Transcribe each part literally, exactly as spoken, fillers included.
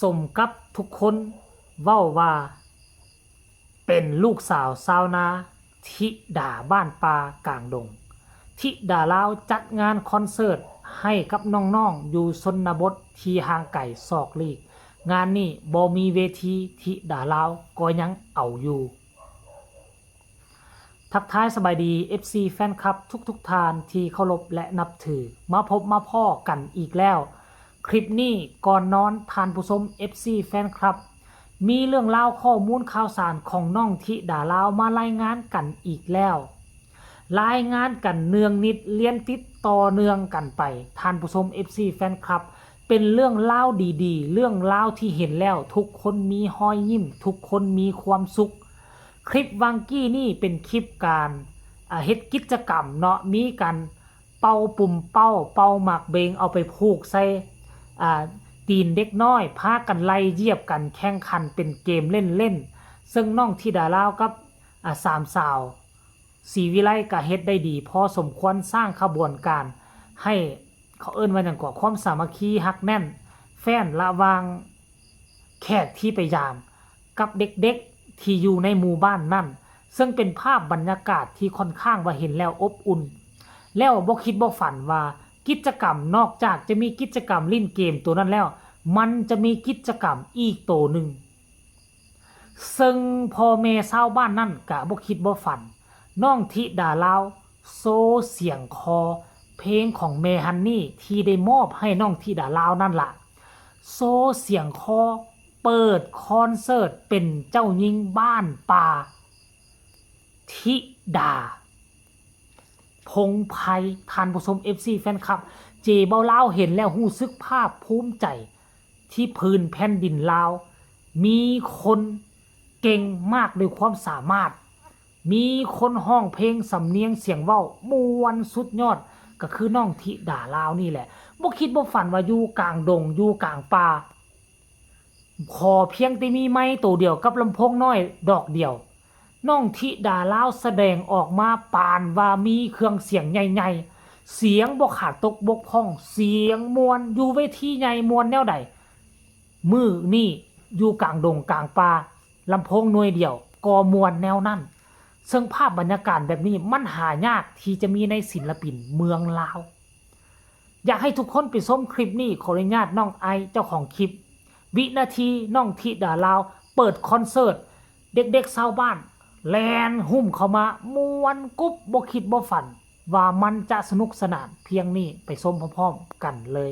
สมกับทุกคนเว้าว่า เป็นลูกสาวชาวนา ธิดาบ้านป่ากลางดง ธิดาลาวจัดงานคอนเสิร์ตให้กับน้องๆ อยู่ชนบทที่ห่างไกลซอกลีก งานนี้บ่มีเวที ธิดาลาวก็ยังเอาอยู่ ทักทายสบายดี เอฟซี แฟนคลับทุกๆท่านที่เคารพและนับถือ มาพบมาพ้อกันอีกแล้ว คลิปนี้ก่อนนอนท่านผู้ชม เอฟซี แฟนคลับ มีเรื่องราวข้อมูลข่าวสารของน้องธิดาลาวมารายงานกันอีกแล้ว รายงานกันเนืองนิดเรียนติดต่อเนืองกันไป ท่านผู้ชม เอฟซี แฟนคลับ เป็นเรื่องราวดีๆ เรื่องราวที่เห็นแล้วทุกคนมีฮอยยิ้ม ทุกคนมีความสุข คลิปวางกี้นี่เป็นคลิปการอ่าเฮ็ดกิจกรรมเนาะ มีการเป่าปุ่มเป่า เป่าหมากเบงเอาไปผูกใส่อ่าตีนเด็กน้อย พากันไล่เหยียบกันแข่งขันเป็นเกมเล่นๆ ซึ่งน้องธิดาลาวกับอ่าสามสาวศรีวิไลก็เฮ็ดได้ดีพอสมควร สร้างขบวนการให้ เขาเอิ้นว่าหยังเกาะ ความสามัคคีฮักแน่นแฟ้นระหว่างแขกที่ไปยามกับเด็กๆที่อยู่ในหมู่บ้านนั่น ซึ่งเป็นภาพบรรยากาศที่ค่อนข้างว่าเห็นแล้วอบอุ่น แล้วบ่คิดบ่ฝันว่ากิจกรรมนอกจากจะมีกิจกรรมเล่นเกมตัวนั้นแล้ว มันจะมีกิจกรรมอีกตัวหนึ่ง ซึ่งพ่อแม่ชาวบ้านนั่นกะบ่คิดบ่ฝัน น้องธิดาลาวโชว์เสียงคอเพลงของแม่ฮันนี่ที่ได้มอบให้น้องธิดาลาวนั่นละ โชว์เสียงคอเปิดคอนเสิร์ตเป็นเจ้าหญิงบ้านป่า ธิดา พงษ์ไพร ท่านผู้ชม เอฟซี แฟนคลับ เจเบาลาวเห็นแล้วรู้สึกภาคภูมิใจ ที่พื้นแผ่นดินลาว มีคนเก่งมากด้วยความสามารถ มีคนฮ้องเพลงสำเนียงเสียงเว้าม่วนสุดยอด ก็คือน้องธิดาลาวนี่แหละ บ่คิดบ่ฝันว่าอยู่กลางดง อยู่กลางป่า ขอเพียงแต่มีไมค์ตัวเดียวกับลำโพงน้อยดอกเดียว น้องธิดาลาวแสดงออกมาปานว่ามีเครื่องเสียงใหญ่ๆ เสียงบ่ขาดตกบกพร่อง เสียงม่วน อยู่เวทีใหญ่ม่วนแนวใด มื้อนี้อยู่กลางดงกลางป่า ลำโพงหน่วยเดียวก็ม่วนแนวนั้น ซึ่งภาพบรรยากาศแบบนี้มันหายากที่จะมีในศิลปินเมืองลาว อยากให้ทุกคนไปชมคลิปนี้ ขออนุญาตน้องไอซ์เจ้าของคลิป วินาทีน้องธิดาลาวเปิดคอนเสิร์ต เด็กๆชาวบ้านแล่นหุ้มเข้ามาม่วนกุ๊บ บ่คิดบ่ฝันว่ามันจะสนุกสนานเพียงนี้ ไปชมพร้อมๆกันเลย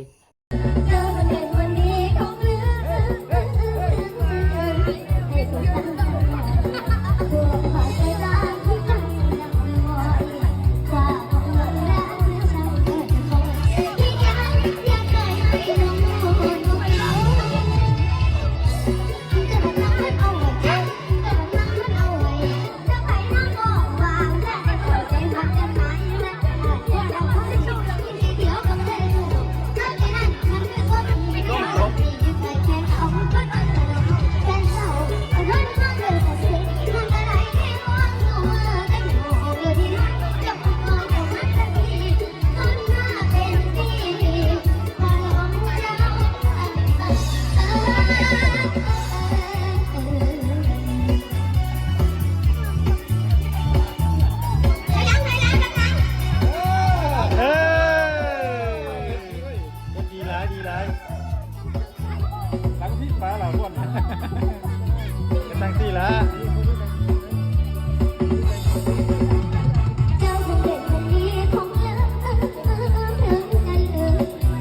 เอ้ย ดีหลาย ดีหลาย หลังที่ฟ้าหลังบน ก็ตั้งที่ละ เจ้าคงเป็นคนดีของเธอ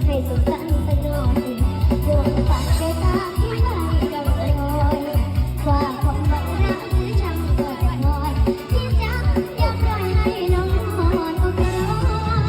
ให้สมกันสักหน่อย ดวงฝันได้ตามที่ได้ดังรอย ว่าความหวังรักที่ช่างเกิดน้อย ที่จะอย่าปล่อยให้น้องนอนอกร้อน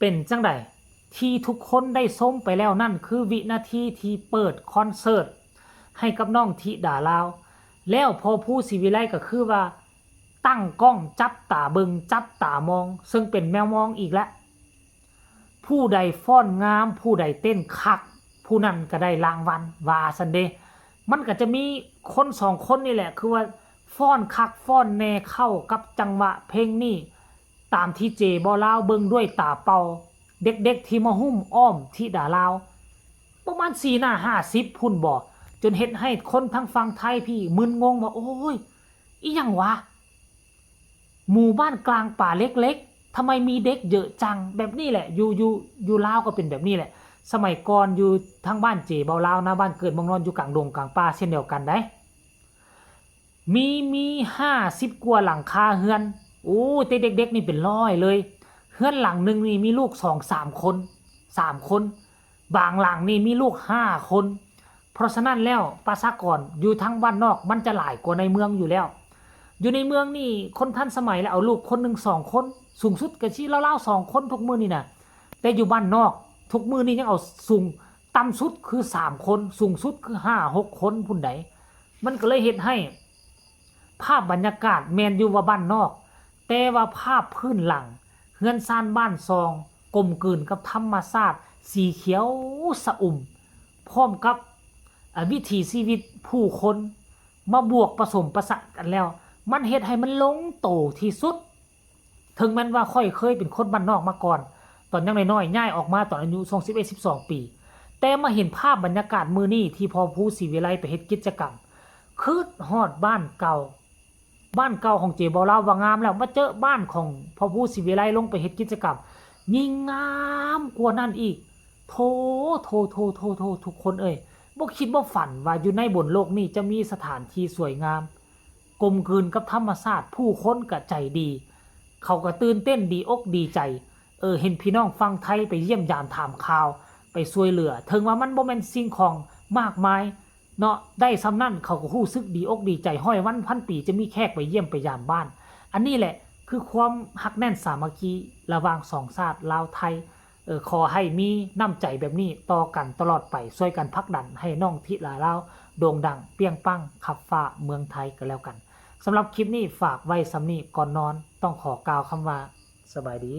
เป็นจั่งใด ที่ทุกคนได้ชมไปแล้วนั่นคือวินาทีที่เปิดคอนเสิร์ตให้กับน้องธิดาลาว แล้วพ่อภูศรีวิไลก็คือว่าตั้งกล้องจับตาเบิ่งจับตามอง ซึ่งเป็นแมวมองอีกแล้ว ผู้ใดฟ้อนงามผู้ใดเต้นคัก ผู้นั้นก็ได้รางวัลว่าซั่นเด้ มันก็จะมีคนสองคนนี่แหละ คือว่าฟ้อนคักฟ้อนแน่เข้ากับจังหวะเพลงนี้ ตามที่เจบ่าวลาวเบิ่งด้วยตาเปล่า เด็กๆที่มาหุ้มอ้อมธิดาลาว ประมาณสี่หน้าห้าสิบพุ้นบ่ จนเฮ็ดให้คนทางฝั่งไทยพี่มึนงงว่า โอ้ย อีหยังวะ หมู่บ้านกลางป่าเล็กๆ ทำไมมีเด็กเยอะจัง แบบนี้แหละ อยู่อยู่อยู่ลาวก็เป็นแบบนี้แหละ สมัยก่อนอยู่ทางบ้านเจบ่าวลาวนะ บ้านเกิดเมืองนอนอยู่กลางดงกลางป่าเช่นเดียวกันได้ มีมีห้าสิบกว่าหลังคาเฮือน โอ้ แต่เด็กๆนี่เป็นร้อยเลย เฮือนหลังหนึ่งนี่มีลูกสองสามคน สามคน บางหลังนี่มีลูกห้าคน เพราะฉะนั้นแล้วประชากรอยู่ทางบ้านนอกมันจะหลายกว่าในเมืองอยู่แล้ว อยู่ในเมืองนี่คนทันสมัยแล้วเอาลูกคนหนึ่งสองคน สูงสุดก็สิราวๆสองคนทุกมื้อนี่นะ แต่อยู่บ้านนอกทุกมื้อนี่ยังเอาสูง ต่ำสุดคือสามคน สูงสุดคือห้าหกคนพุ้นใด มันก็เลยเฮ็ดให้ ภาพบรรยากาศแม่นอยู่ว่าบ้านนอก แต่ว่าภาพพื้นหลัง เฮือนซานบ้านซอง กลมกลืนกับธรรมชาติ สีเขียวสะอุ่ม พร้อมกับ อ่า วิถีชีวิตผู้คน มาบวกผสมผสานกันแล้ว มันเฮ็ดให้มันลงโตที่สุด ถึงแม้นว่าข้อยเคยเป็นคนบ้านนอกมาก่อน ตอนยังน้อยๆ ย้ายออกมาตอนอายุช่วงสิบเอ็ด สิบสอง ปี แต่มาเห็นภาพบรรยากาศมื้อนี้ที่พ่อภูศรีวิไลไปเฮ็ดกิจกรรม คิดฮอดบ้านเก่า บ้านเก่าของเจบ่าวลาวว่างามแล้ว มาเจอบ้านของพ่อภูศรีวิไลลงไปเฮ็ดกิจกรรม ยิ่งงามกว่านั้นอีก โถ โถ โถ โถ โถ ทุกคนเอ้ย บ่คิดบ่ฝันว่าอยู่ในบนโลกนี้จะมีสถานที่สวยงาม กลมกลืนกับธรรมชาติ ผู้คนก็ใจดี เขาก็ตื่นเต้นดีอกดีใจ เออ เห็นพี่น้องฝั่งไทยไปเยี่ยมยามถามข่าว ไปช่วยเหลือ ถึงว่ามันบ่แม่นสิ่งของมากมายเนาะ ได้ส่ำนั้นเขาก็รู้สึกดีอกดีใจ ร้อยวันพันปีจะมีแขกไปเยี่ยมไปยามบ้าน อันนี้แหละคือความฮักแน่นสามัคคีระหว่างสองชาติลาวไทย เออ ขอให้มีน้ำใจแบบนี้ต่อกันตลอดไป ช่วยกันผลักดันให้น้องธิดาลาวโด่งดังเปรี้ยงปังขับฟ้าเมืองไทยก็แล้วกัน สำหรับคลิปนี้ฝากไว้ส่ำนี้ ก่อนนอนต้องขอกล่าวคำว่าสบายดี